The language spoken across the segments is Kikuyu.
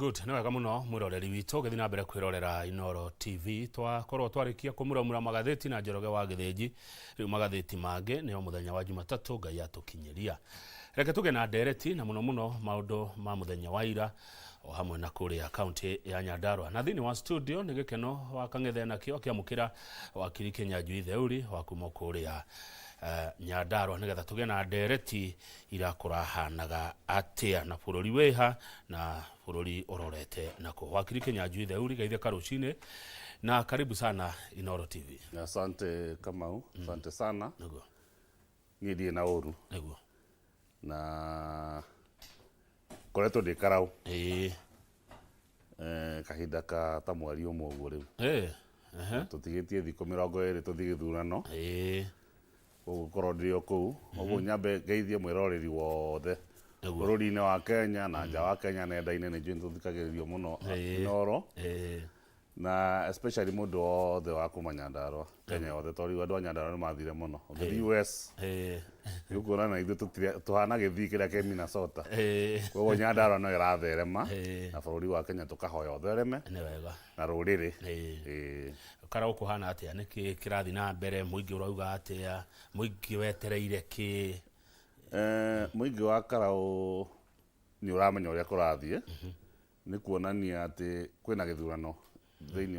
Good, nĩ wega mũno mwĩroreri witũ ũgĩthiĩ na mbere kwĩrorera Inooro TV. Twakorwo twarĩkia kũmuramura magathĩti na Njoroge wa Gĩthĩnji, rĩu magathĩti mangĩ nĩ o mũthenya wa Jumatatũ Ngai atũkinyĩria. Reke tũgĩe na ndereti na mũno mũno maũndũ ma mũthenya wa ira o hamwe na kũrĩa kaunti ya Nyandarua. Na thĩinĩ wa studio nĩ gĩkeno wa Kang'ethe nakĩo akĩamũkĩra wakiri Kĩnyanjui Theuri wa kuma kũrĩa Nyandarua nĩgetha tũgĩe na ndereti ira kũrahanaga atĩa na bũrũri wĩha na bũrũri ũrorete nakũ. Wakiri Kĩnyanjui Theuri, geithĩka rũcinĩ na karibu sana Inooro TV. Asante Kamau, asante sana. Nĩguo. Niĩ ndirĩ na ũru. Nĩguo. Na ngoretwo ndĩ karaũ. Ĩĩ. Kahinda ka ta mweri ũmwe ũguo rĩu. Ĩĩ. Ehe. Tũtigĩtie thikũ 20 tũthiĩ gĩthurano. Ĩĩ. Koguo ngorwo ndĩ o kũu. Ũguo nyambe ngeithie mwĩroreri wothe Nĩguo. bũrũri-inĩ wa Kenya na nja wa Kenya nenda-inĩ nĩ njũĩ nĩ tũthikagĩrĩrio mũno Inooro. Ĩĩ. Na especially mũndũ wothe wa kuma Nyandarua Kenya yothe tondũ rĩu andũ a Nyandarua nĩ mathire mũno. Ũngĩthiĩ US nĩ ũkuona na ithuĩ tũhana gĩthii kĩrĩa kĩ Minnesota. Koguo Nyandarua no ĩratherema na bũrũri wa Kenya tũkahoya ũthereme Nĩ wega. na rũrĩrĩ. Ĩĩ. Karau kũhana atĩa? Nĩkĩ kĩrathiĩ na mbere? Mũingĩ ũrauga atĩa? Mũingĩ wetereire kĩ? Mũingĩ wa Karau nĩ ũramenya ũrĩa kũrathiĩ. Nĩ kuonania atĩ kwĩna gĩthurano thĩinĩ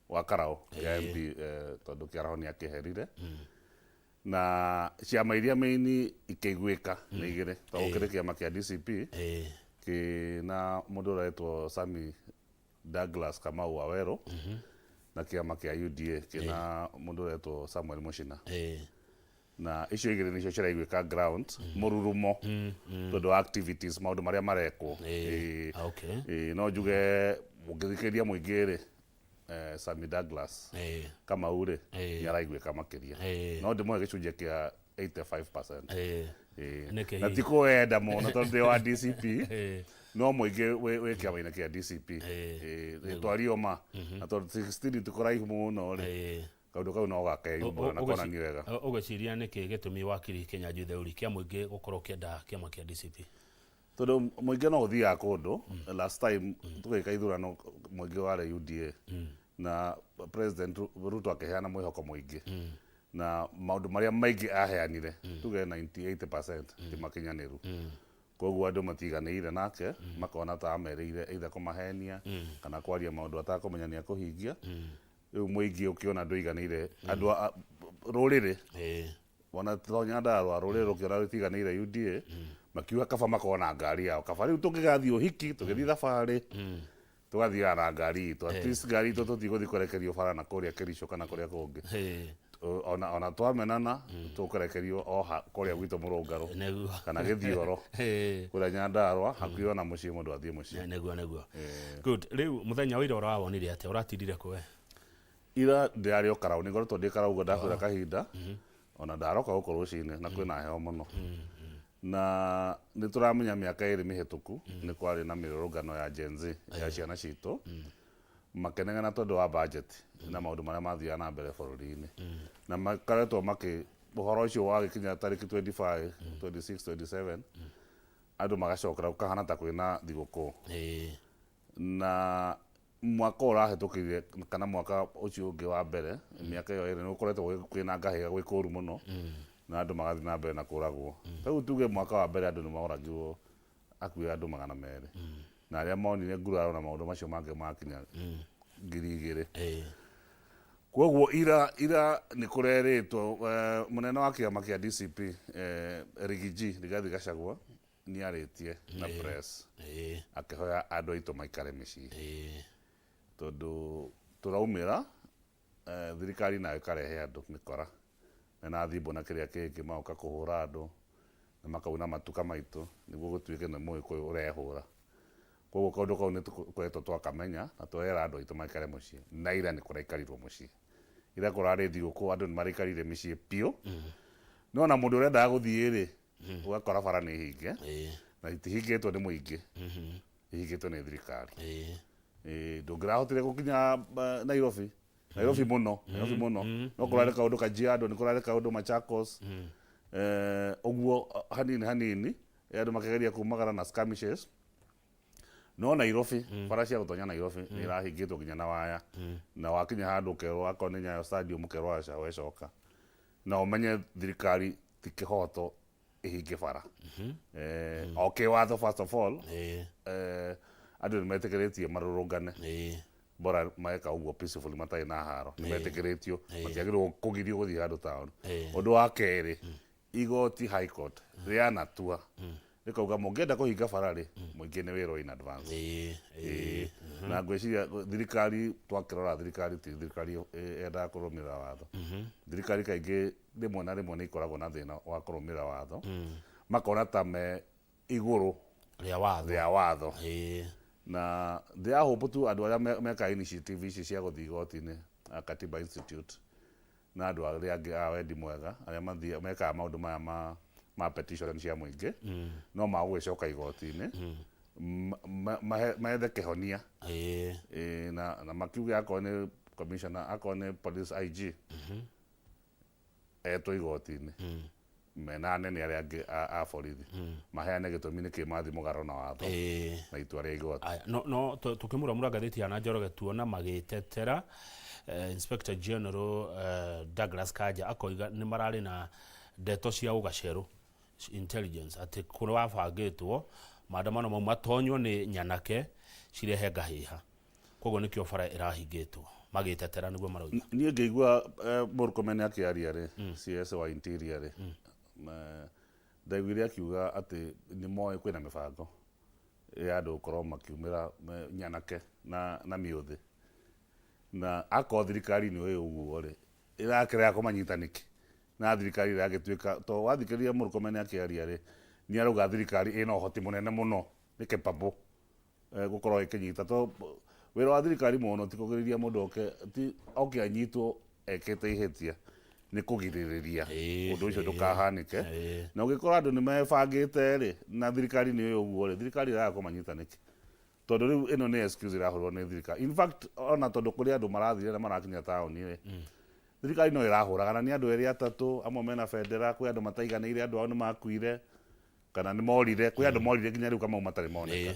wa Karau kĩa MP tondũ Kĩaraho nĩ akĩeherire. Na ciama iria main ikĩiguĩka nĩ igĩrĩ tondũ gũkĩrĩ kĩama kĩa DCP kĩna mũndũ ũretwo Sammy Douglas Kamau Wawerũ na kĩama kĩa UDA kĩna mũndũ ũretwo Samuel Mũchina. Na icio igĩrĩ nĩcio ciraiguĩka ground mũrurumo tondũ wa activities maũndũ marĩa marekwo. Ĩĩ. Okay. Ĩĩ, no njuge ũngĩthikĩrĩria mũingĩ rĩ, Sammy Douglas Kamau rĩ, nĩ araiguĩka makĩria. No ndĩmũhe gĩcunjĩ kĩa 85%. Ĩĩ. Nĩkĩ Na hihi? ti kũwenda mũno tondũ ndĩ wa DCP, no mũingĩ wĩ kĩama-inĩ kĩa DCP. Ĩĩ. Ĩĩ, twario ma. Na tondũ 16 ti kũraihu mũno rĩ, kaũndũ kau no gakeyumbũra na konanie wega. Ũgwĩciria nĩkĩ gĩtũmi wakiri Kĩnyanjui Theuri kĩa mũingĩ gũkorwo ũkĩenda kĩama kĩa DCP? Tondũ mũingĩ no ũthiaga kũndũ, last time tũgĩka ithurano mũingĩ warĩ UDA na President Ruto akĩheana mwĩhoko mũingĩ na maũndũ marĩa maingĩ aheanire tuge 98% ti makinyanĩru. Koguo andũ matiganĩire nake makona ta amerĩire either kũmahenia kana kwaria maũndũ atakũmenya nĩ akũhingia. Rĩu mũingĩ ũkĩona ndũiganĩire andũ a rũrĩrĩ ona to Nyandarua rũrĩrĩ rũkĩona rũtiganĩire UDA makiuga kaba makorwo na ngari yao kaba rĩu tũngĩgathiĩ ũhiki tũgĩthiĩ thabarĩ tũgathiaga na ngari itũ at least ngari itũ tũtigũthiĩ kũrekerio bara na kũrĩa Kericho kana kũrĩa kũngĩ. Ona ona twamenana tũkũrekerio o ha kũrĩa gwitũ Mũrũngarũ Nĩguo. kana Gĩthioro kũrĩa Nyandarua hakuhĩ ona mũciĩ mũndũ athiĩ mũciĩ. Nĩguo nĩguo. Good. Rĩu mũthenya wa ira ũrawonire atĩa? Ũratindire kũ we? Ira ndĩrarĩ o Karau, nĩ ngoretwo ndĩ Karau ũguo ndakwĩra kahinda, ona ndaroka gũkũ rũcinĩ na kwĩna heho mũno. Na nĩ tũramenya mĩaka ĩrĩ mĩhĩtũku nĩ kwarĩ na mĩrũrũngano ya Gen Z ya ciana citũ, makĩnegena tondũ wa budget na maũndũ marĩa mathiaga na mbere bũrũri-inĩ. Na makoretwo makĩ, ũhoro ũcio wagĩkinya tarĩki 25, 26, 27, andũ magacokera gũkahana ta kwĩna thigũkũ. Na mwaka ũyũ ũrahĩtũkire kana mwaka ũcio ũngĩ wa mbere, mĩaka ĩyo ĩrĩ nĩ gũkoretwo kwĩna ngahĩha gwĩ kũru mũno, na andũ magathiĩ na mbere na kũragwo. Rĩu tuge mwaka wa mbere andũ nĩ moragirwo hakuhĩ andũ 200, na arĩa monire nguraro na maũndũ macio mangĩ makinya 2000. Koguo ira ira nĩ kũrerĩtwo mũnene wa kĩama kĩa DCP Riggy G Rigathi Gachagua nĩ arĩtie na press akĩhoya andũ aitũ maikare mĩciĩ tondũ tũraumĩra thirikari nayo ĩkarehe andũ mĩkora mena thimbũ na kĩrĩa kĩngĩ magoka kũhũra andũ na makauna matuka maitũ nĩguo gũtuĩke nĩ mũgĩkũyũ ũrehũra. Koguo kaũndũ kau nĩ tũkoretwo twakamenya na tũrera andũ aitũ maikare mũciĩ na ira nĩ kũraikarirwo mũciĩ. Ira kũrarĩ thigũkũ andũ nĩ maraikarire mĩciĩ biũ no ona mũndũ ũrendaga gũthiĩ rĩ ũgakora bara nĩ hinge na itihingĩtwo nĩ mũingĩ ihingĩtwo nĩ thirikari. Ndũngĩrahotire gũkinya Nairobi Nairobi mũno Nairobi mũno no kũrarĩ kaũndũ Kajiado nĩ kũrarĩ kaũndũ Machakos ũguo hanini hanini andũ makĩgeria kumagara na skirmishes. No Nairobi, bara cia gũtonya Nairobi nĩ irahingĩtwo nginya na waya, na wakinya handũ ũkerwo, akorwo nĩ Nyayo Stadium, ũkerwo aca, wecoka. Na ũmenye thirikari ti kĩhoto ĩhinge bara. O kĩwatho, first of all, andũ nĩ metĩkĩrĩtie marũrũngane, bora meka ũguo peacefully, matarĩ na haro, nĩ metĩkĩrĩtio, matiagĩrĩirwo kũgirio gũthiĩ handũ taũni. Ũndũ wa kerĩ, igoti, High Court, rĩanatua rĩkauga mũngĩenda kũhinga bara rĩ, mũingĩ nĩ wĩrwo in advance. Ĩĩ. Na ngwĩciria thirikari, twakĩrora thirikari, ti thirikari yendaga kũrũmĩrĩra watho. Thirikari kaingĩ rĩmwe na rĩmwe nĩ ikoragwo na thĩna wa kũrũmĩrĩra watho, makona ta me igũrũ rĩa watho. Rĩa watho. Na ndĩrahope tu andũ arĩa mekaga initiative ici cia gũthiĩ igoti-inĩ, a Katiba Institute na andũ arĩa angĩ a wendi mwega arĩa mathiĩ mekaga maũndũ maya ma petition cia mũingĩ, no magũgĩcoka igoti-inĩ methe kĩhonia. Ĩĩ, na makiuge akorwo nĩ commissioner, akorwo nĩ police IG, etwo igoti-inĩ mena anene arĩa angĩ a borithi, maheane gĩtũmi nĩkĩ mathiĩ mũgarũ na watho na itua rĩa igoti. Aya, no tũkĩmuramura ngathĩti ya Njoroge, tuona magĩtetera Inspector General Douglas Kanja, akoiga nĩ mararĩ na ndeto cia ũgacerũ, intelligence, atĩ kũrabangĩtwo maandamano mau matonywo nĩ nyanake cirehe ngahĩha, koguo nĩkĩo bara ĩrahingĩtwo. Magĩtetera nĩguo maroiga. Niĩ ngĩigua Murkomen akĩaria rĩ, CS wa Interior rĩ, ndaiguire akiuga atĩ nĩ moĩ kwĩna mĩbango ya andũ gũkorwo makiumĩra nyanake na mĩũthĩ, na akorwo thirikari nĩ ũĩ ũguo rĩ, ĩrakĩrega kũmanyita nĩkĩ? Na thirikari ĩragĩtuĩka, to wathikĩrĩria Murkomen akĩaria rĩ, nĩ arauga thirikari ĩna ũhoti mũnene mũno, nĩ capable gũkorwo ĩkĩnyita, to wĩra wa thirikari mũno ti kũgirĩrĩria mũndũ oke, ti oke anyitwo ekĩte ihĩtia, nĩ kũgirĩrĩria ũndũ ũcio ndũkahanĩke. Na ũngĩkora andũ nĩ mebangĩte rĩ, na thirikari nĩ ũĩ ũguo rĩ, thirikari ĩraga kũmanyita nĩkĩ? Tondũ rĩu ĩno nĩ excuse ĩrahũrwo nĩ thirikari. In fact, ona tondũ kũrĩ andũ marathire na marakinya taũni rĩ, thirikari no ĩrahũraga na nĩ andũ erĩ atatũ, amwe mena bendera. Kwĩ andũ mataiganĩire, andũ ao nĩ makuire kana nĩ morire. Kwĩ andũ morire nginya rĩu, Kamau, matarĩ moneka.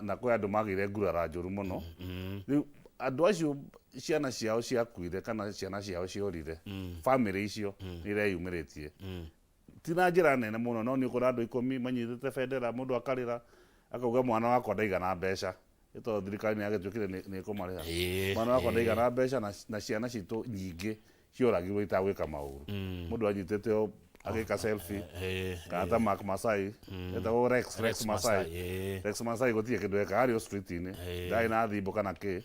Na kwĩ andũ magĩire ngurara njũru mũno. Rĩu andũ acio ciana ciao ciakuire kana ciana ciao ciorire, family icio nĩ ireyumĩrĩtie, ti na njĩra nene mũno, no nĩ ũkora andũ 10 manyitĩte bendera, mũndũ akarĩra akauga, "Mwana wakwa ndaigana mbeca," nĩ tondũ thirikari nĩ yagĩtuĩkire nĩ ĩkũmarĩha. "Mwana wakwa ndaigana mbeca, na ciana citũ nyingĩ cioragirwo itagwĩka maũru." Mũndũ anyitĩte o agĩka selfie, kana ta Mark Masai, etagwo Rex Masai. Rex Masai gũtirĩ kĩndũ eka, arĩ o street-inĩ, ndarĩ na thimbo kana kĩ,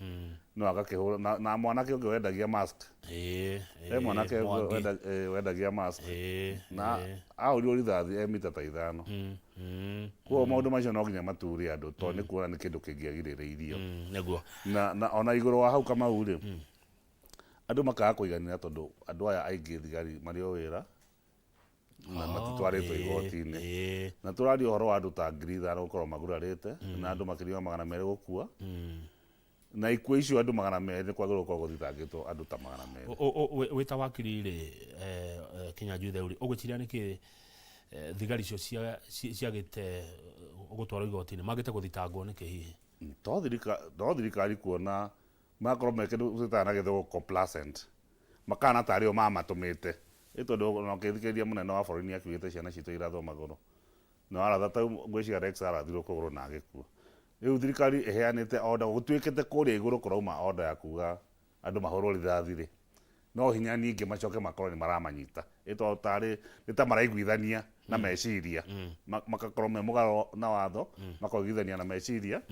no agakĩhũra na mwanake ũngĩ wendagia mask. He mwanake ũngĩ Mwangi. Wendagia mask na ahũrirwo rithathi e mita ta 5. Koguo maũndũ macio no nginya mature andũ, tondũ nĩ kuona nĩ kĩndũ kĩngĩagirĩrĩirio. Na ona igũrũ wa hau, Kamau rĩ, andũ makaga kũiganĩra tondũ andũ aya aingĩ thigari marĩ o wĩra na matitwarĩtwo igoti-inĩ. Na tũraria ũhoro wa andũ ta 5,000 gũkorwo magurarĩte, na andũ makĩria ma 200 gũkua, na ikuũ icio andũ 200 nĩ kwagĩrĩirwo gũkorwo gũthitangĩtwo andũ ta 200. Wĩ ta wakiri rĩ, Kĩnyanjui Theuri, ũgwĩciria nĩkĩ thigari icio ciagĩte gũtwarwo igoti-inĩ, magĩte gũthitangwo nĩkĩ hihi? To thirikari kuona magakorwo me kĩndũ twĩtaga na Gĩthũngũ complacent, makana tarĩ o mamatũmĩte, ĩ tondũ ona ũkĩthikĩrĩria mũnene wa bũrũri nĩ akiugĩte ciana citũ irathwo magũrũ na waratha ta ngwĩciria Rex arathirwo kũgũrũ na agĩkua. Rĩu thirikari ĩheanĩte order, gũtuĩkĩte kũrĩa igũrũ kũrauma order ya kuga andũ mahũrwo rithathi rĩ, no hinya ningĩ macoke makorwo nĩ maramanyita, ĩ tondũ tarĩ nĩ ta maraiguithania na meciria, magakorwo me mũgarũ na watho, makoiguithania na meciria.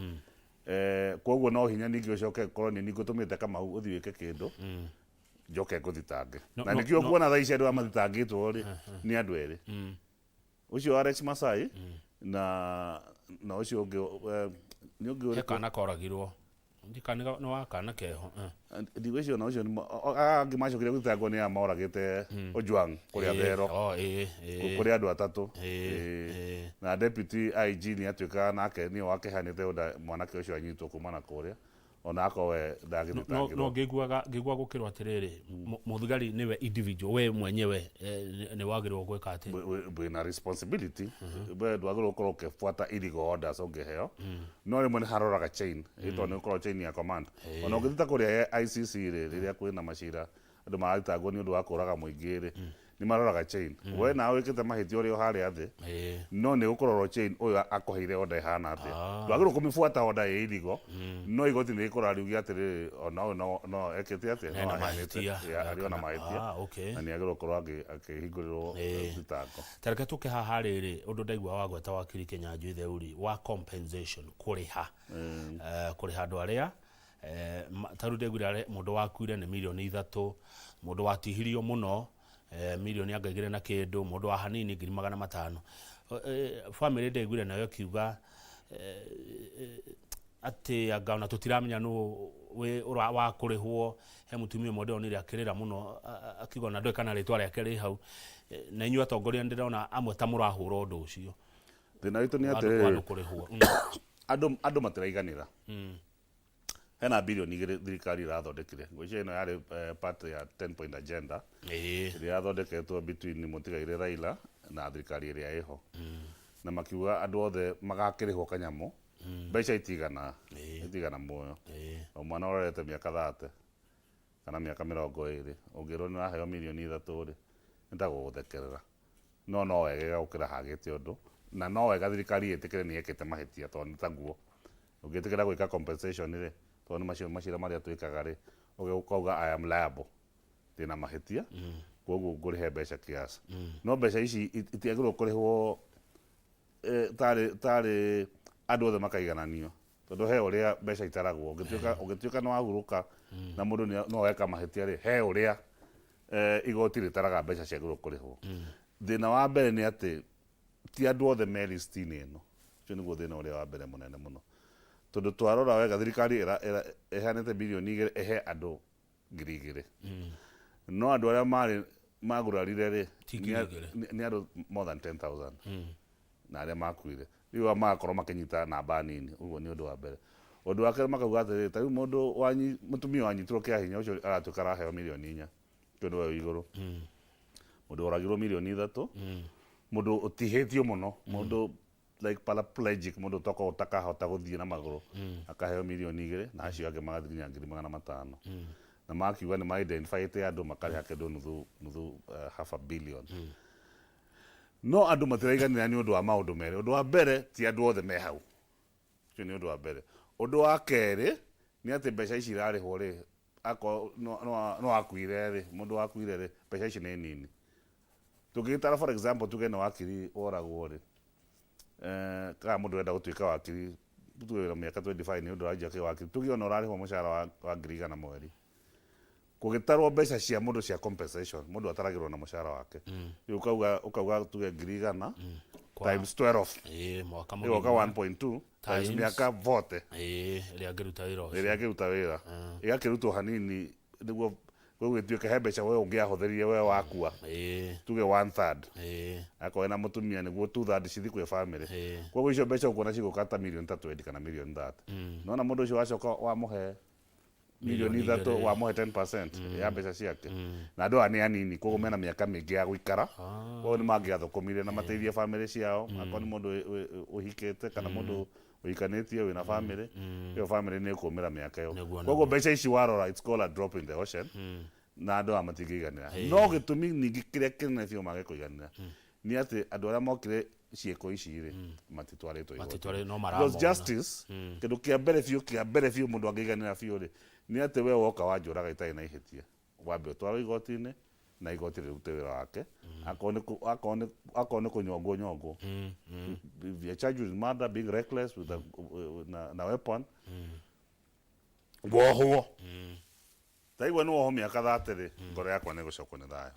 Koguo no hinya ningĩ ũcoke korwo nĩ niĩ ngũtũmĩte, Kamau, ũthiĩ wĩke kĩndũ, njoke ngũthitange. Na nĩkĩo kuona thaa ici andũ aya mathitangĩtwo rĩ, nĩ andũ erĩ, ũcio Alex Masai na ũcio ũngĩ, nĩ ũngĩ He ũrĩkũ? Kana koragirwo ndikana nĩ wa kana keho. Ndigwĩciria ona ũcio aya angĩ macokire gũthitangwo nĩ aya moragĩte Ojwang kũrĩa Thero. Oh, ĩĩ, ĩĩ. Kũrĩ andũ atatũ. Na deputy IG nĩ atuĩkaga nake nĩwe wakĩheanĩte order mwanake ũcio anyitwo kuma na kũrĩa. Ona akorwo we No ndagĩthitangĩrwo. Ngĩigua gũkĩrwo atĩrĩrĩ, mũthigari nĩwe individual, we mwenyewe nĩ wagĩrĩirwo gwĩka atĩ Wĩna responsibility, we ndwagĩrĩirwo gũkorwo ũkĩbuata illegal orders ũngĩheo, no rĩmwe nĩ haroraga chain, ĩtondũ nĩ gũkorwo chain ya command. Ona ũngĩthiĩ ta kũrĩa ICC rĩ, rĩrĩa kwĩna macira andũ marathitangwo nĩ ũndũ wa kũraga mũingĩ rĩ, nĩ maroraga chain. We nawe wĩkĩte mahĩtia ũrĩ o harĩa thĩ, no nĩ gũkũrorwo chain, ũyũ akũheire order ĩhana atĩa. Ndwagĩrĩirwo kũmĩbuata order ĩ illegal, no igoti nĩ rĩkũrora riuge atĩrĩrĩ, ona ũyũ no ekĩte atĩa, no Ena aheanĩte mahĩtia. Yeah, arĩ ona mahĩtia na nĩ agĩrĩirwo gũkorwo akĩhingũrĩrwo thitango. Tareke tũke haha rĩrĩ, ũndũ ndaigua wagweta, wakiri Kĩnyanjui Theuri, wa compensation, kũrĩha kũrĩha andũ arĩa ta rĩu ndaiguire mũndũ wakuire nĩ mirioni 3, mũndũ watihirio mũno mirioni anga 2 na kĩndũ, mũndũ wa hanini 500,000. Family ndaiguire nayo ĩkiuga atĩ anga ona tũtiramenya nũ wĩ wa kũrĩhwo. He mũtumia ũmwe ndĩronire akĩrĩra mũno, akiuga ona ndoĩ kana rĩtwa rĩake rĩ hau. Na inyuĩ atongoria nĩ ndĩrona amwe ta mũrahũra ũndũ ũcio Thĩna witũ nĩ wa andũ atĩrĩrĩ, kũrĩhwo. Andũ matiraiganĩra. Hena birioni 2 thirikari ĩrathondekire, ngwĩciria ĩno yarĩ part ya 10 point agenda ĩrĩa yathondeketwo between mũtigairĩ Raila na thirikari ĩrĩa ĩho, na makiuga andũ othe magakĩrĩhwo kanyamũ. Mbeca itigana itigana muoyo. O mwana ũrorete mĩaka 30 kana mĩaka 20, ũngĩrwo nĩ ũraheo mirioni 3 rĩ, nĩ ta gũgũthekerera. No wegega gũkĩra hagĩte ũndũ, na no wega thirikari ĩtĩkĩre nĩ yekĩte mahĩtia, tondũ nĩ taguo ũngĩtĩkĩra gwĩka compensation rĩ, tondũ nĩ macio macira marĩa twĩkaga rĩ, ũkauga, "I am liable, ndĩna mahĩtia, koguo ngũrĩhe mbeca kiasi." No mbeca ici itiagĩrĩirwo kũrĩhwo tarĩ andũ othe makaigananio, tondũ he ũrĩa mbeca itaragwo. Ũngĩtuĩka nĩ wahurũka na mũndũ no weka mahĩtia rĩ, he ũrĩa igoti rĩtaraga mbeca ciagĩrĩirwo kũrĩhwo. Thĩna wa mbere nĩ atĩ ti andũ othe me list-inĩ ĩno. Ũcio nĩguo thĩna ũrĩa wa mbere mũnene mũno, tondũ twarora wega thirikari ĩheanĩte birioni 2 ĩhe andũ 2,000, no andũ arĩa marĩ magurarire rĩ, Ti 2,000. Nĩ andũ more than 10,000 na arĩa makuire rĩu magakorwo makĩnyita namba nini. Ũguo nĩ ũndũ wa mbere. Ũndũ wa kerĩ, makauga atĩrĩrĩ, ta rĩu mũndũ mũtumia wanyitirwo kĩa hinya, ũcio aratuĩka araheo mirioni 4, ũcio nĩwe wĩ igũrũ. Mũndũ woragirwo mirioni 3, mũndũ ũtihĩtio mũno, mũndũ like paraplegic, mũndũ ũtokorwo ũtakahota gũthiĩ na magũrũ, akaheo mirioni 2, na acio angĩ magathiĩ nginya 500,000. Na makiuga nĩ ma-identifyĩte andũ makarĩha kĩndũ nuthu nuthu, half a billion. No andũ matiraiganĩra nĩ ũndũ wa maũndũ merĩ. Ũndũ wa mbere, ti andũ othe me hau, ũcio nĩ ũndũ wa mbere. Ũndũ wa kerĩ nĩ atĩ mbeca ici irarĩhwo rĩ, akorwo no akuire rĩ, mũndũ wakuire rĩ, mbeca ici nĩ nini. Tũngĩgĩtara, for example, tuge nĩ wakiri woragwo rĩ, kana mũndũ ũrenda gũtuĩka wakiri, tuge wĩna mĩaka 25 nĩ ũndũ ũranjia kĩwakiri, tuge ona ũrarĩhwo mũcara wa 100,000 mweri, kũgĩtarwo mbeca cia mũndũ cia compensation, mũndũ ataragĩrwo na mũcara wake. Rĩu ũkauga tuge 100,000 times 12, Mwaka ĩgoka mũgima. 1.2 times Times. mĩaka 40 Ĩrĩa angĩruta wĩra ũcio. Ĩrĩa angĩruta wĩra, ĩgakĩrutwo hanini nĩguo gũgĩtuĩka he mbeca we ũngĩahũthĩrire we wakua, tuge one third, akorwo ena mũtumia nĩguo two third cithi kwĩ family. Koguo icio mbeca ũkuona cigũka ta mirioni ta 20 kana mirioni 30. Nona mũndũ ũcio wacoka wamũhe mirioni Mirioni 3, 2. wamũhe 10% ya mbeca ciake, na andũ aya nĩ anini, koguo mena mĩaka mĩingĩ ya gũikara. Koguo nĩ mangĩathũkũmire na mateithie family ciao. Akorwo nĩ mũndũ ũhikĩte kana mũndũ ũhikanĩtie wĩna family, ĩyo family nĩ ĩkũmĩra mĩaka ĩyo. Koguo mbeca ici warora, it's called a drop in the ocean, na andũ aya matingĩiganĩra. No gĩtũmi ningĩ kĩrĩa kĩnene biũ mage kũiganĩra nĩ atĩ andũ arĩa mokire ciĩko ici rĩ, matitwarĩtwo igoti. No Because maramona. justice, kĩndũ kĩa mbere biũ, kĩa mbere biũ mũndũ angĩiganĩra biũ rĩ, nĩ atĩ we woka wanjũraga itarĩ na ihĩtia, wambe ũtwarwo igoti-inĩ na igoti rĩrute wĩra wake. Akorwo nĩ kũnyongwo nyongwo, if you are charged with murder, being reckless with a, na weapon, wohwo. Taigua nĩ wohwo mĩaka 30 rĩ, ngoro yakwa nĩ gũcokwo nĩ thayũ.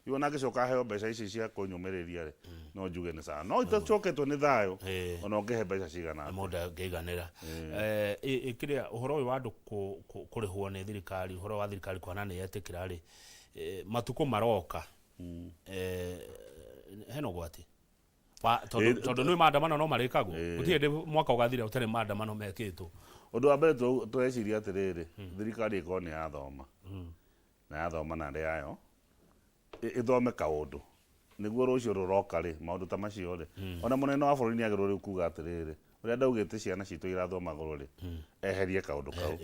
Rĩu ona angĩcoka aheo mbeca ici cia kũnyũmĩrĩria rĩ, no njuge nĩ sawa, no itacoketwo nĩ thayũ, ona ũngĩhe mbeca cigana atĩa. Mũndũ angĩiganĩra. Kĩrĩa ũhoro ũyũ wa andũ kũrĩhwo nĩ thirikari, ũhoro wa thirikari kũhana nĩ yetĩkĩra rĩ, matukũ maroka, hena ũgwati tondũ nĩ maandamano no marĩkagwo, gũtirĩ hĩndĩ mwaka ũgathira ũtarĩ maandamano mekĩtwo. Ũndũ wa mbere tũreciria atĩrĩrĩ, thirikari ĩkorwo nĩ yathoma na yathoma na ndĩ yayo ĩthome kaũndũ nĩguo rũciũ rũroka rĩ, maũndũ ta macio rĩ, ona mũnene wa bũrũri nĩ agĩrĩirwo rĩu kuga atĩrĩrĩ, ũrĩa ndaugĩte ciana citũ irathoma goro rĩ, eherie kaũndũ kau.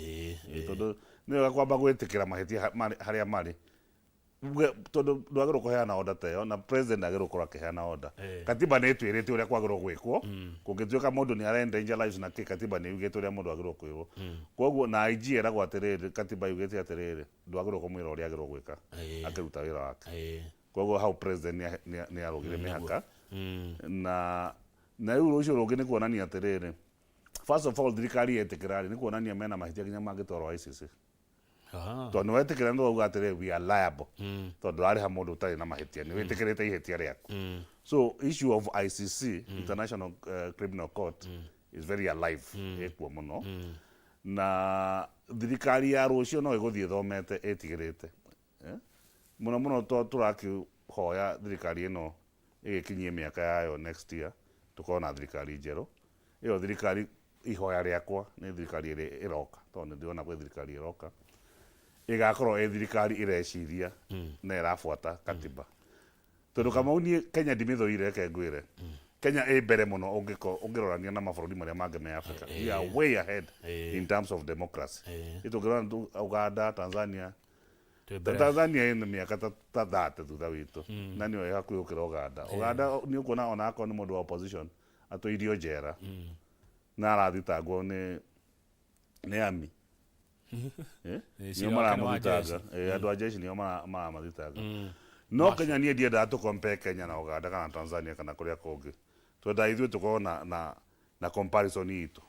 Tondũ nĩ wega kwamba gwĩtĩkĩra mahĩtia harĩa marĩ. Uge tondũ ndwagĩrĩirwo kũheana order ta ĩyo na president ndagĩrĩirwo gũkorwo akĩheana order. Katiba nĩ ĩtwĩrĩte ũrĩa kwagĩrĩirwo gwĩkwo, kũngĩtuĩka mũndũ nĩ ara endanger lives na kĩ, katiba nĩ yugĩte ũrĩa mũndũ agĩrĩirwo kwĩrwo. Koguo na IG eragwo atĩrĩrĩ, katiba yugĩte atĩrĩrĩ, ndwagĩrĩirwo kũmwĩra ũrĩa agĩrĩirwo gwĩka akĩruta wĩra wake. Koguo hau president nĩ arũgire mĩhaka. Na rĩu rũciũ rũngĩ nĩ kuonania atĩrĩrĩ, first of all thirikari yetĩkĩra rĩ, nĩ kuonania mena mahĩtia nginya mangĩtwarwo ICC. Tondũ nĩ wetĩkĩra nĩ wauga atĩrĩrĩ, we are liable. Tondũ ndũrarĩha mũndũ ũtarĩ na mahĩtia, nĩ wĩtĩkĩrĩte ihĩtia rĩaku. So issue of ICC, International Criminal Court, is very alive, ĩkuo mũno. Na thirikari ya rũciũ no ĩgũthiĩ ĩthomete ĩtigĩrĩte. Mũno mũno tũrakĩhoya thirikari ĩno ĩgĩkinyie mĩaka yayo next year, tũkorwo na thirikari njerũ. Ĩyo thirikari, ihoya rĩakwa nĩ thirikari ĩrĩa ĩroka, tondũ nĩ ndĩrona gwĩ thirikari ĩroka, ĩgakorwo ĩ thirikari ĩreciria na ĩrabuata katiba. Tondũ Kamau niĩ Kenya ndimĩthũire, reke ngwĩre. Kenya ĩ mbere mũno ũngĩrorania na mabũrũri marĩa mangĩ me Africa. We are way ahead in terms of democracy. Tũngĩrora Uganda, Tanzania, Tanzania ĩna mĩaka ta 30 thutha witũ, na nĩyo ĩ hakuhĩ gũkĩra Uganda. Uganda nĩ ũkuona ona akorwo nĩ mũndũ wa opposition atũirio njera na arathitangwo nĩ army. Nĩo maramũthitanga. Andũ a jeshi nĩo maramathitanga. No Kenya niĩ ndiendaga tũ compare Kenya na Uganda kana Tanzania kana kũrĩa kũngĩ. Twendaga ithuĩ tũkorwo na comparison itũ.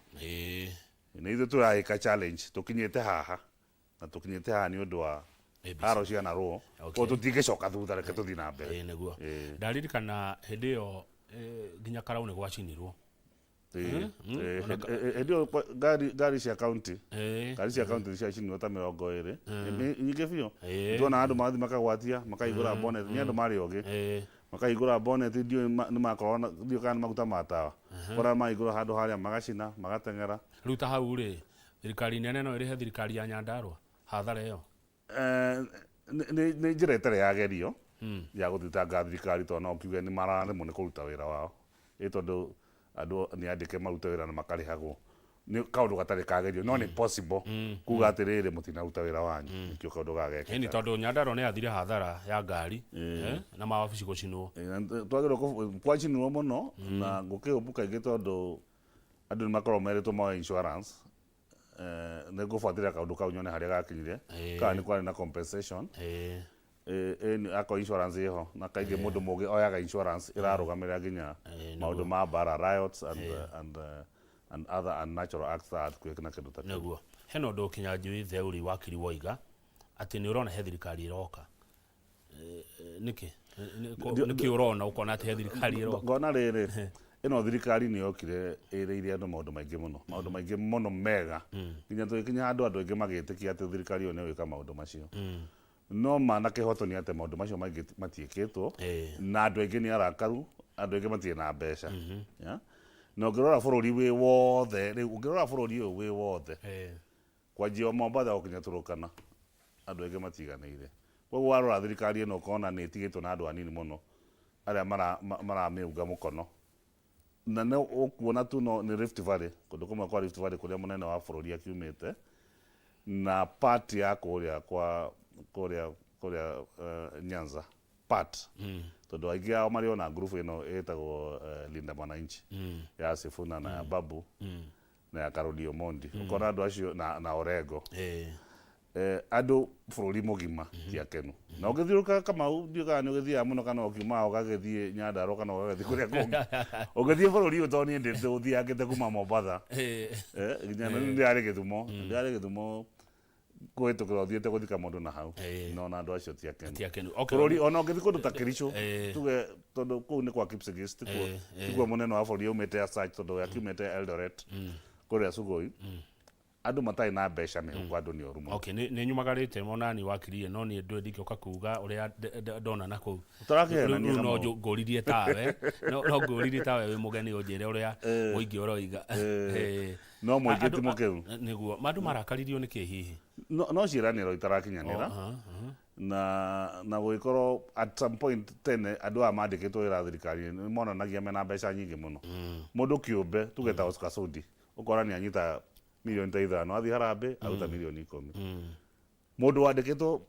Nĩ ithuĩ tũraĩka challenge tũkinyĩte haha na tũkinyĩte haha nĩ ũndũ wa haro cia narũo. Koguo tũtingĩcoka thutha, reke tũthiĩ na mbere. Nĩguo. Ndaririkana hĩndĩ ĩyo nginya Karau nĩ gwacinirwo. Hĩndĩ ĩyo ngari cia county, ngari cia county ciacinirwo ta 20, nyingĩ biũ. Tuona andũ marathiĩ makagwatia, makahingũra bonnet, nĩ andũ marĩ ogĩ. Makahingũra bonnet, ndiũĩ nĩ makoragwo na, ndiũĩ kana nĩ maguta ma tawa. Ũkoraga mahingũra handũ harĩa magacina, magateng'era. Rĩu ta hau rĩ, thirikari nene no ĩrĩhe thirikari ya Nyandarua hathara ĩyo? Nĩ njĩra ĩtarĩ yagerio ya gũthitanga thirikari, tondũ no ũkiuge nĩ mararemwo nĩ kũruta wĩra wao. Ĩ tondũ andũ nĩ andĩke marute wĩra na makarĩhagwo. Nĩ kaũndũ gatarĩ kagerio, no nĩ possible kuga atĩrĩrĩ, mũtinaruta wĩra wanyu, nĩkĩo kaũndũ gaka gekĩka. Ĩni tondũ Nyandarua nĩ yathire hathara ya ngari na mawabici gũcinwo. Twagĩrĩirwo gwacinirwo mũno na gũkĩũmbu kaingĩ tondũ andũ nĩ makoragwo merĩtwo moe insurance. Nĩ ngũbuatĩrĩra kaũndũ kau nyone harĩa gakinyire, kana nĩ kwarĩ na compensation. Akorwo insurance ĩho, na kaingĩ mũndũ mũgĩ oyaga insurance ĩrarũgamĩrĩra nginya maũndũ ma mbara, riots and other unnatural acts ta earthquake na kĩndũ ta kĩu. Nĩguo. Hena ũndũ Kinyanjui Theuri wakiri woiga atĩ nĩ ũrona he thirikari ĩroka. Nĩkĩ? Nĩkĩ ũrona ũkona atĩ he thirikari ĩroka? Ngona rĩrĩ, ĩno thirikari nĩ yokire ĩrĩire andũ maũndũ maingĩ mũno, maũndũ maingĩ mũno mega, nginya tũgĩkinya handũ andũ aingĩ magĩtĩkia atĩ thirikari ĩyo nĩ ĩgwĩka maũndũ macio. No ma na kĩhoto nĩ atĩ maũndũ macio maingĩ matiĩkĩtwo, na andũ aingĩ nĩ arakaru, andũ aingĩ matirĩ na mbeca. Na ũngĩrora bũrũri wĩ wothe, rĩu ũngĩrora bũrũri ũyũ wĩ wothe, kwanjia o Mombatha gũkinya Turkana, andũ aingĩ matiganĩire. Koguo warora thirikari ĩno ũkona nĩ ĩtigĩtwo na andũ anini mũno arĩa maramĩunga mũkono. Na nĩ ũkuona tu no nĩ Rift Valley, kũndũ kũmwe kwa Rift Valley kũrĩa mũnene wa bũrũri akiumĩte, na part ya kũrĩa kwa kũrĩa kũrĩa Nyanza part, tondũ aingĩ ao marĩ ona ngurubu ĩno ĩtagwo Linda Mwananchi ya Sifuna na ya Babu na ya Karoli Omondi, ũkona andũ acio na Orengo. Andũ bũrũri mũgima ti akenu. Na ũngĩthiũrũrũka Kamau, ndiũĩ kana nĩ ũgĩthiaga mũno kana ũkiuma ũgagĩthiĩ Nyandarua kana ũgagĩthiĩ kũrĩa kũngĩ. Ũngĩthiĩ bũrũri ũyũ tondũ niĩ ndĩũthiangĩte kuma Mombatha. Nginya rĩu ndĩrarĩ Gĩthumo, ndĩrarĩ Gĩthumo kũhĩtũkĩra ũthiĩte gũthika mũndũ na hau. No ona andũ acio ti akenu. Ti akenu. Okay. Bũrũri ona ũngĩthiĩ kũndũ ta Kericho, tuge tondũ kũu nĩ kwa Kipsigis, tikuo mũnene wa bũrũri aumĩte as such tondũ akiumĩte Eldoret kũrĩa Sugoi. Andũ matarĩ na mbeca mĩhuko, andũ nĩ oru mũno. Okay, nĩ nyumagarĩte monani wakirie, no niĩ ndũĩ ndingĩũka kuga ũrĩa ndona na kũu. Tũrakĩhenania. Rĩu no Kamau. ngũririe tawe, no ngũririe tawe wĩ mũgeni, ũnjĩre ũrĩa mũingĩ ũroiga. No mũingĩ ti mũkĩru. Nĩguo andũ marakaririo nĩkĩ hihi? No ciĩranĩro itarakinyanĩra na gũgĩkorwo at some point tene andũ aya mandĩkĩtwo wĩra thirikari-inĩ nĩ monanagia mena mbeca nyingĩ mũno. Mũndũ kĩũmbe, tuge ta Oscar Sudi, ũkora nĩ anyita milioni ta 5, athiĩ harambĩ aruta milioni 10. Mũndũ wandĩkĩtwo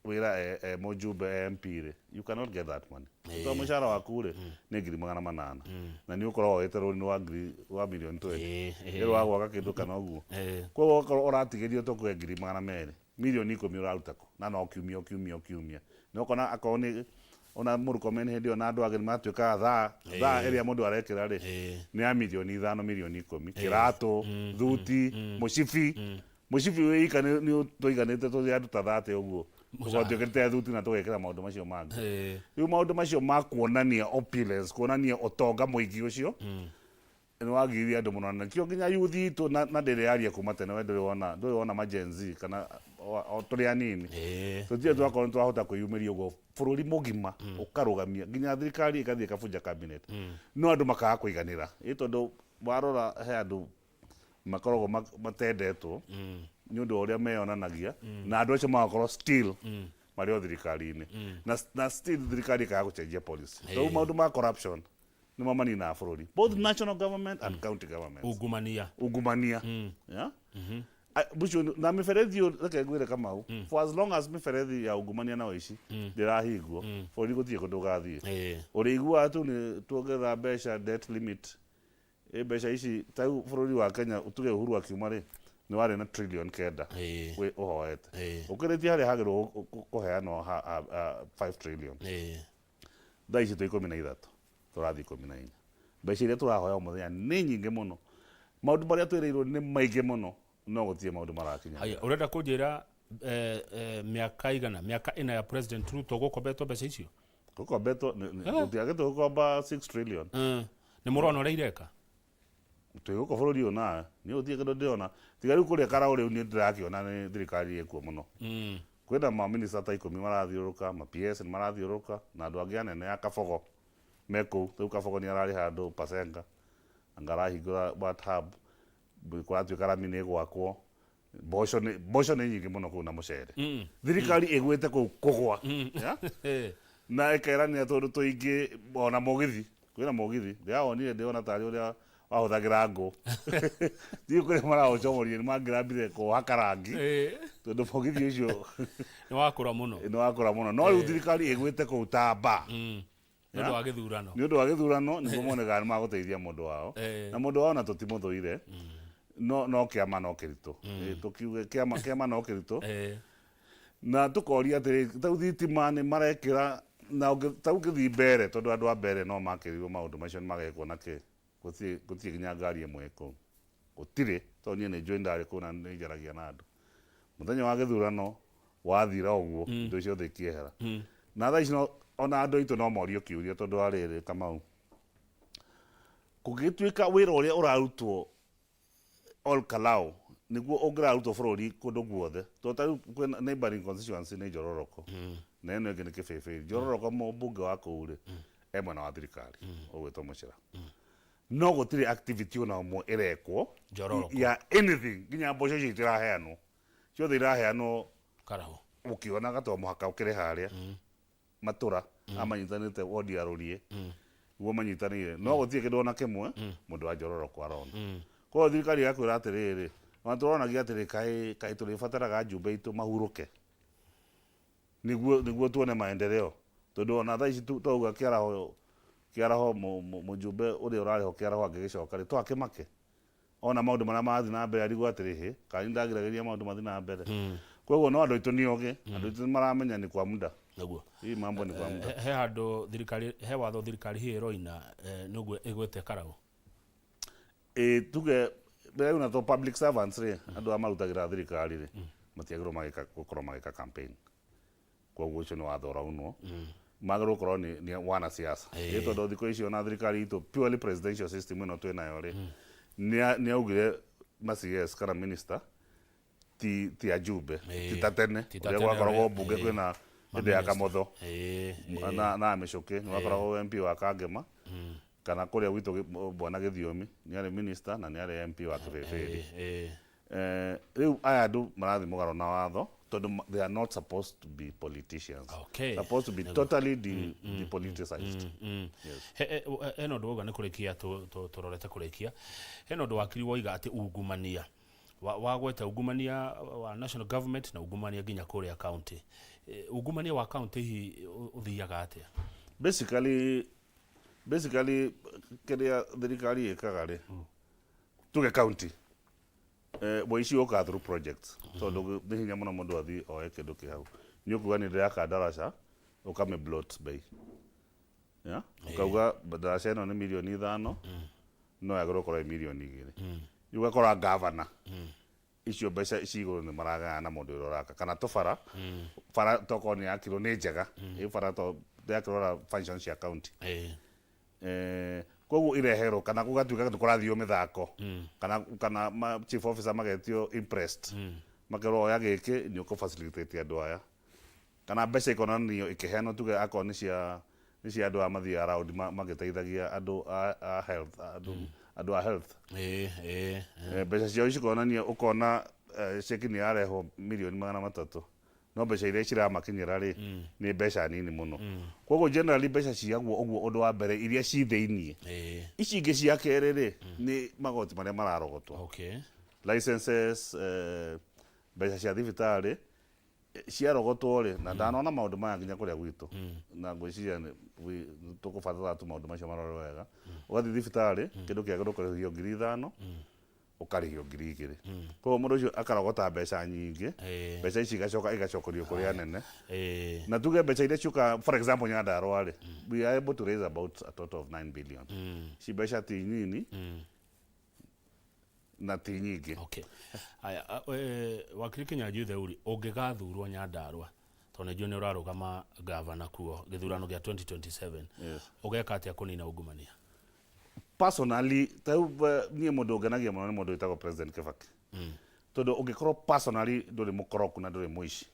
wĩra e mũjumbe, e MP rĩ, you cannot get that money, tondũ mũcara waku rĩ nĩ 800,000 na nĩ ũkoragwo woete rũni rwa ngiri rwa milioni 20 ĩrĩ wa gwaka kĩndũ kana ũguo. Koguo ũgakorwo ũratigĩrio tũkũhe 200,000, milioni 10 ũraruta kũ? Na no kiumia o kiumia o kiumia na ũkona akorwo nĩ ona Mũrkomen hĩndĩ ĩyo na andũ angĩ nĩ matuĩkaga thaa ĩrĩa mũndũ arekĩra rĩ nĩ ya milioni 5, milioni 10, kĩratũ, thuti, mũcibi. Mũcibi wĩ ika nĩ tũiganĩte tũrĩ andũ ta 30 ũguo, tũkorwo twĩkĩrĩte thuti na tũgekĩra maũndũ macio mangĩ. Rĩu maũndũ macio ma kuonania opulence, kuonania ũtonga mũingĩ ũcio nĩ wagiririe andũ mũno, na nĩkĩo nginya youth itũ na ndĩrĩ yaria kuma tene, we ndũrĩ wona ma Gen Z kana o tũrĩ anini, tũtirĩ twakorwo nĩ twahota kwĩyumĩria ũguo bũrũri mũgima ũkarũgamia nginya thirikari ĩgathiĩ ĩkabunja cabinet, no andũ makaga kũiganĩra ĩ tondũ warora he andũ makoragwo matendetwo nĩ ũndũ wa ũrĩa meyonanagia, na andũ acio magakorwo still marĩ o thirikari-inĩ na still thirikari ĩkaga gũcenjia policy. Rĩu maũndũ ma corruption nĩmo maninaga bũrũri, both national government and county government. Ungumania. Ungumania, yeah? Bucio na mĩberethi ĩyo, reke ngwĩre Kamau, for as long as mĩberethi ya ungumania na ũici ndĩrahingwo, bũrũri gũtirĩ kũndũ ũgathiĩ. Ũrĩiguaga tu nĩ tuongerera mbeca, debt limit, ĩ mbeca ici ta rĩu bũrũri wa Kenya, tuge Uhuru akiuma rĩ, nĩ warĩ na trillion 9 wĩ ũhoete ũkĩrĩtie harĩa hagĩrĩirwo kũheanwo 5 trillion. Thaa ici twĩ 13, tũrathiĩ 14. Mbeca iria tũrahoya o mũthenya nĩ nyingĩ mũno, maũndũ marĩa twĩrĩirwo nĩ maingĩ mũno, no gũtirĩ maũndũ marakinya. Haya, ũrenda kũnjĩra mĩaka igana, mĩaka 4 ya President Ruto gũkombetwo mbeca icio? Gũkombetwo gũtiagĩtwo gũkomba 6 trillion. Nĩ mũrona ũrĩa ireka? Twĩ gũkũ bũrũri ũyũ nawe niĩ gũtirĩ kĩndũ ndĩrona tiga rĩu kũrĩa karaũ. Rĩu niĩ ndĩrakĩona nĩ thirikari ĩkuo mũno. Kwĩna maminista ta 10 marathiũrũrũka, ma PS nĩ marathiũrũrũka na andũ angĩ anene a Kabogo me kũu. Rĩu Kabogo nĩ ararĩha andũ Pasenga, anga arahingũra what hub, kũratuĩka rami nĩ ĩgwakwo, mboco nĩ nyingĩ mũno kũu na mũcere. Thirikari ĩgwĩte kũu kũgwa. Yeah? Na ĩkeranĩra tũndũ tũingĩ, ona mũgithi, kwĩna mũgithi ndĩrawonire, ndĩrona tarĩ ũrĩa wahũthagĩra ngũ, ndiũĩ kũrĩa maraũcomoria, nĩ mangĩrambire kũhaka rangi tondũ mũgithi ũcio Nĩ wakũra mũno. Nĩ wakũra mũno, no rĩu thirikari ĩgwĩte kũu ta mba. Nĩ ũndũ wa gĩthurano. Nĩ ũndũ wa gĩthurano, nĩguo monekaga nĩ magũteithia mũndũ wao. Na mũndũ wao na tũtimũthũire, no kĩama no kĩritũ. Tũkiuge kĩama no kĩritũ. Na tũkoria atĩrĩ, tau thitima nĩ marekĩra na tau ũngĩthiĩ mbere, tondũ andũ a mbere no makĩrirwo maũndũ macio nĩ magekwo na kĩ, gũtirĩ nginya ngari ĩmwe ĩ kũu, gũtirĩ, tondũ niĩ nĩ njũĩ, ndarĩ kũu na nĩ njaragia na andũ. Mũthenya wa gĩthurano wathira ũguo, indo ciothe ikĩehera. Na thaa ici no ona andũ aitũ no morio kĩũria, tondũ wa rĩrĩ, Kamau, kũngĩgĩtuĩka wĩra ũrĩa ũrarutwo Ol Kalou nĩguo ũngĩrarutwo bũrũri kũndũ guothe, tondũ ta rĩu kwĩna neighboring constituency nĩ Njororoko na ĩno ĩngĩ nĩ Kĩbĩbĩri. Njororoko mũmbunge wa kũu rĩ e mwena wa thirikari ũgwĩtwo Mũcĩra, no gũtirĩ activity ona ũmwe ĩrekwo Njororoko. ya anything, nginya mboco icio itiraheanwo ciothe, iraheanwo Karaũ. Ũkĩonaga to mũhaka ũkĩrĩ harĩa matũra amanyitanĩte wodi ya Rũriĩ niguo manyitanĩire, no gũtirĩ kĩndũ ona kĩmwe mũndũ wa Njororoko arona. Koguo thirikari ĩgakwĩra atĩrĩrĩ, ona tũronagia atĩrĩ, kaĩ tũrĩbataraga njumbe itũ mahurũke nĩguo tuone maendeleo? Tondũ ona thaa ici twauga kĩaraho mũjumbe ũrĩa ũrarĩho kĩaraho angĩgĩcoka rĩ, twakĩmake ona maũndũ marĩa marathiĩ na mbere, arigwo atĩrĩ, hĩ, kana nĩ ndagiragĩria maũndũ mathiĩ na mbere? Koguo no andũ aitũ nĩ ogĩ, andũ aitũ nĩ maramenya ni kwa muda. Hii mambo ni kwa muda. He handũ thirikari, he watho thirikari hihi ĩroina nĩguo ĩgwĩte karaũ? Ĩ tuge rĩu na to public servants rĩ, andũ aya marutagĩra thirikari rĩ, matiagĩrĩirwo magĩka gũkorwo magĩka campaign. Koguo ũcio nĩ watho ũraunwo, magĩrĩirwo gũkorwo nĩ wanasiasa, ĩ tondũ thikũ ici ona thirikari itũ, purely presidential system ĩno twĩ nayo rĩ, nĩ augire ma CS kana minister. Ti ti ajumbe, ti ta tene Ti ta ũrĩa tene gwakoragwo ũrĩa- mbunge kwĩna hĩndĩ ya Kamotho na Mĩcũkĩ, nĩ wakoragwo MP wa Kangema kana kũrĩa gwitũ Bwana Gĩthiomi nĩ arĩ minister na nĩ arĩ MP wa Kĩbĩbĩri. Rĩu aya andũ marathiĩ mũgarũ na watho tondũ they are not supposed to be politicians. Supposed to be totally depoliticized. Yes. Hena ũndũ wauga nĩ kũrĩkia tũrorete kũrĩkia, hena ũndũ wakiri woiga atĩ ungumania wagweta ungumania wa national government na ungumania nginya kũrĩa county. Ungumania wa county hihi ũthiaga atĩa? Basically kĩrĩa thirikari ĩkaga rĩ, tuge county, ũici ũkaga through projects, tondũ nĩ hinya mũno mũndũ athiĩ oe kĩndũ kĩ hau. Nĩ ũkuga nĩ ndĩraka ndaraca, ũkamĩ bloat bei, yeah? Ũkauga ndaraca ĩno nĩ mirioni 5, no yagĩrĩirwo gũkorwo ĩ mirioni 2. Rĩu ũgakora gavana icio mbeca ici igũrũ nĩ maragayana na mũndũ ũrĩa ũraka, kana tũbara bara tokorwo nĩ yakirwo nĩ njega ĩ bara to yakĩrora function cia county. Koguo ireherwo kana gũgatuĩka nĩ kũrathio mĩthako kana chief officer magetio impressed, makerwo oya gĩkĩ nĩ ũkũ facilitate andũ aya, kana mbeca ikonanio ikĩheanwo, tuge akorwo nĩ cia andũ aya mathiaga round magĩteithagia andũ a health, andũ a health. ĩ ĩ Mbeca ciao cikonania ũkona ceki nĩ yarehwo mirioni 300, no mbeca iria ciramakinyĩra rĩ nĩ mbeca nini mũno. Koguo generally mbeca ciagwo ũguo, ũndũ wa mbere iria ci thĩiniĩ. Ici ingĩ cia kerĩ rĩ nĩ magoti marĩa mararogotwo, licenses, mbeca cia thibitarĩ ciarogotwo rĩ, na ndanona maũndũ maya nginya kũrĩa gwitũ, na ngwĩciria nĩ tũkũbatara tu maũndũ macio marorwo wega. Ũgathiĩ thibitarĩ, kĩndũ kĩagĩrĩirwo kũrĩhio 5,000, ũkarĩhio 2,000. Koguo mũndũ ũcio akarogota mbeca nyingĩ. Mbeca ici igacoka igacokerio kũrĩ anene. Na tuge mbeca iria ciũkaga, for example Nyandarua rĩ, we are able to raise about a total of 9 billion. Ici mbeca ti nini na ti nyingĩ. Okay. Aya, wakiri Kinyanjui Theuri, ũngĩgathurwo Nyandarua, tondũ nĩ njũĩ nĩ ũrarũgama gavana kuo gĩthurano gĩa 2027, ũgeka atĩa kũnina ungumania? Personally, ta rĩu niĩ mũndũ ũngenagia mũno nĩ mũndũ wĩtagwo President Kibaki, tondũ ũngĩkorwo personally ndũrĩ mũkoroku na ndũrĩ mũici,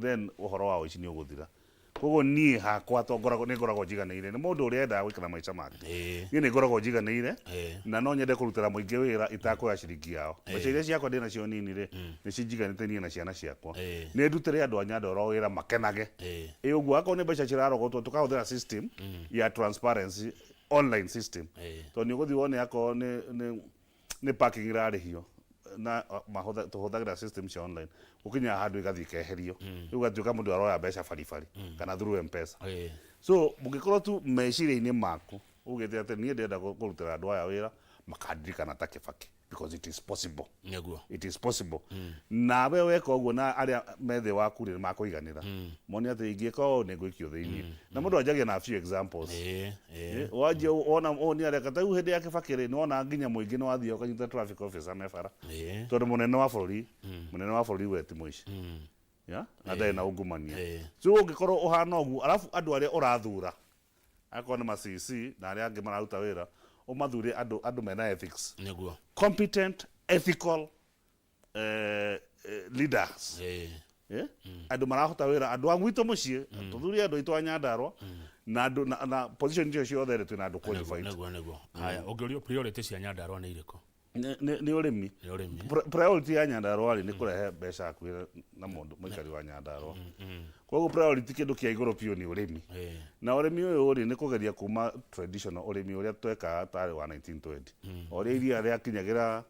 then ũhoro wa ũici nĩ ũgũthira. Koguo niĩ hakwa to ngoragwo nĩ ngoragwo njiganĩire nĩ mũndũ ũrĩa endaga gũikara maica make. Niĩ nĩ ngoragwo njiganĩire na no nyende kũrutĩra mũingĩ wĩra itakuoya ciringi yao. Mbeca iria ciakwa ndĩ nacio nini rĩ, nĩ cinjiganĩte niĩ na ciana ciakwa. Nĩ ndutĩre andũ a Nyandarua wĩra makenage. Ĩ ũguo akorwo nĩ mbeca cirarogotwo, tũkahũthĩra system ya transparency, online system, tondũ nĩ ũgũthiĩ wone akorwo nĩ parking irarĩhio na tũhũthagĩra system cia online, gũkinyaga handũ ĩgathiĩ ĩkeherio, rĩu gatuĩka mũndũ aroya mbeca baribari kana through M-Pesa. So mũngĩkorwo tu meciria-inĩ maku ugĩte atĩ niĩ ndĩrenda kũrutĩra andũ aya wĩra makandirikana ta Kibaki, because it is possible. It is possible. Nawe weka ũguo na arĩa me thĩ waku rĩ makũiganĩra, mone atĩ ingĩka ũũ nĩ ngũikio thĩiniĩ, na mũndũ anjagia na few examples. ĩ ĩ Wanjia wona ũũ nĩ areka ta rĩu hĩndĩ ya Kibaki rĩ, nĩ wona nginya mũingĩ nĩ wathiaga ũkanyita traffic officer me bara, tondũ mũnene wa bũrũri we ti mũici ya na ndarĩ na ungumania. So ũngĩkorwo ũhana ũguo, arabu andũ arĩa ũrathura, akorwo nĩ ma CC na arĩa angĩ mararuta wĩra, ũmathure andũ mena ethics, competent, ethical leaders. Andũ marahota wĩra, andũ a gwitũ mũciĩ, tũthure andũ aitũ a Nyandarua na andũ na position icio ciothe rĩ, twĩna andũ qualified. Nĩguo. Haya, ũngĩũrio priority cia Nyandarua nĩ irĩkũ? Nĩ ũrĩmi. Nĩ ũrĩmi. Priority ya Nyandarua rĩ nĩ kũrehe mbeca hakuhĩ na mũndũ mũikari wa Nyandarua. Koguo priority, kĩndũ kĩa igũrũ biũ nĩ ũrĩmi. Na ũrĩmi ũyũ rĩ nĩ kũgeria kuma traditional ũrĩmi ũrĩa twekaga tarĩ wa 1920. O ũrĩa iria rĩakinyagĩra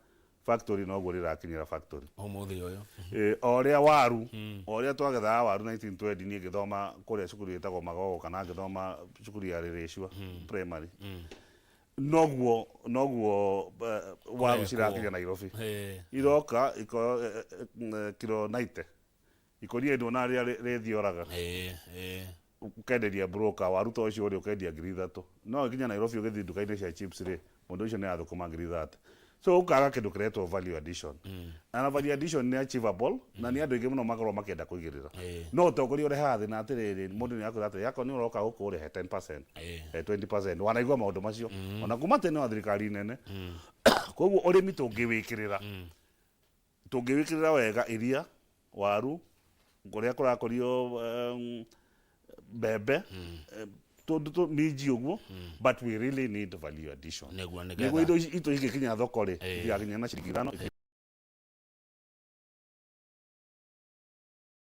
factory noguo rĩrakinyĩra factory. Ũmũthĩ ũyũ. O ũrĩa waru, o ũrĩa twagethaga waru 1920, niĩ ngĩthoma kũrĩa cukuru ĩtagwo Magogo kana ngĩthoma cukuru ya Rĩrĩcua primary, noguo waru cirakinya Nairobi. Iroka iko kilo 90 ikũnia ndũona rĩrĩa rĩthioraga, ĩ ĩ ũkenderia broker waru ta ũcio ũrĩa ũkendia 3,000, no ĩkinya Nairobi ũgĩthiĩ nduka-inĩ cia chips rĩ, mũndũ ũcio nĩ athũkũma 30,000. So ũkaga kĩndũ kĩretwo value addition, na value addition nĩ achievable na nĩ andũ aingĩ mũno makorwo makĩenda kũigĩrĩra, no ũtongoria ũrehaga thĩna atĩrĩrĩ, mũndũ nĩ akwĩra atĩrĩ, akorwo nĩ ũroka gũkũ ũrĩhe 10%, 20%. Wanaigua maũndũ macio ona kuma tene wa thirikari nene. Koguo ũrĩmi tũngĩwĩkĩrĩra, Tũngĩwĩkĩrĩra wega iria, waru, kũrĩa kũrakũrio mbembe, tũndũ minji ũguo, but we really need value addition. Nĩguo nĩguo nĩgetha indo ici itũ ingĩkinya thoko rĩ, itigakinya na ciringi 5.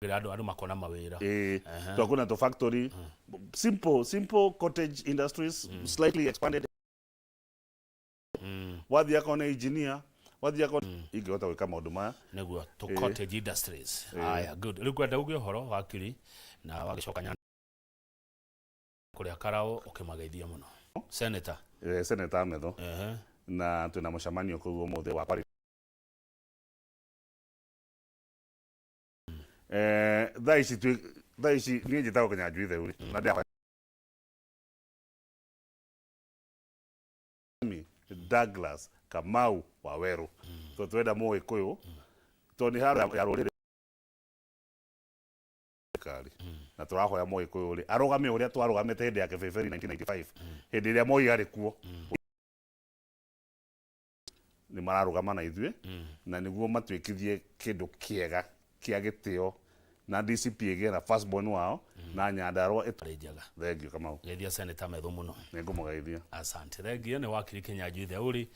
Andũ makona mawĩra. Ĩĩ, twakuna tũ factory, simple cottage industries, slightly expanded. Wathiĩ akorwo nĩ engineer, wathiĩ akorwo ingĩhota gwĩka maũndũ maya. Nĩguo to cottage industries. Haya, good. Rĩu kwenda uge ũhoro wakiri na wagĩcoka nyana kũrĩa Karao ũkĩmageithia mũno senator. Senator Metho. Na twĩna mũcemanio kũu ũmũthĩ wa kwarĩ thaa ici thaa ici niĩ njĩtagwo Kĩnyanjui Theuri na ndĩakwa Douglas Kamau Waweru, to twenda Mũgĩkũyũ to nĩ haro ya rũrĩrĩ thirikari, na tũrahoya Mũgĩkũyũ rĩ arũgame ũrĩa twarũgamĩte hĩndĩ ya Kĩbĩbĩri 1995, hĩndĩ ĩrĩa Moi arĩ kuo. Nĩ mararũgama na ithuĩ na nĩguo matuĩkithie kĩndũ kĩega kĩa gĩtĩo na DCP ĩgĩe na firstborn wao na Nyandarua Arĩ njega. Thank you, Kamau. Geithia Senator Methu mũno. Nĩ ngũmũgeithia. Asante, thengio. Nĩ wakiri Kĩnyanjui Theuri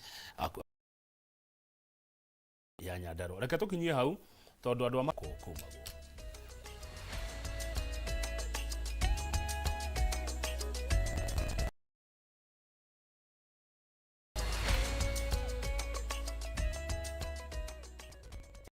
ya Nyandarua. Reke tũkinyie hau tondũ andũ a kumagwo.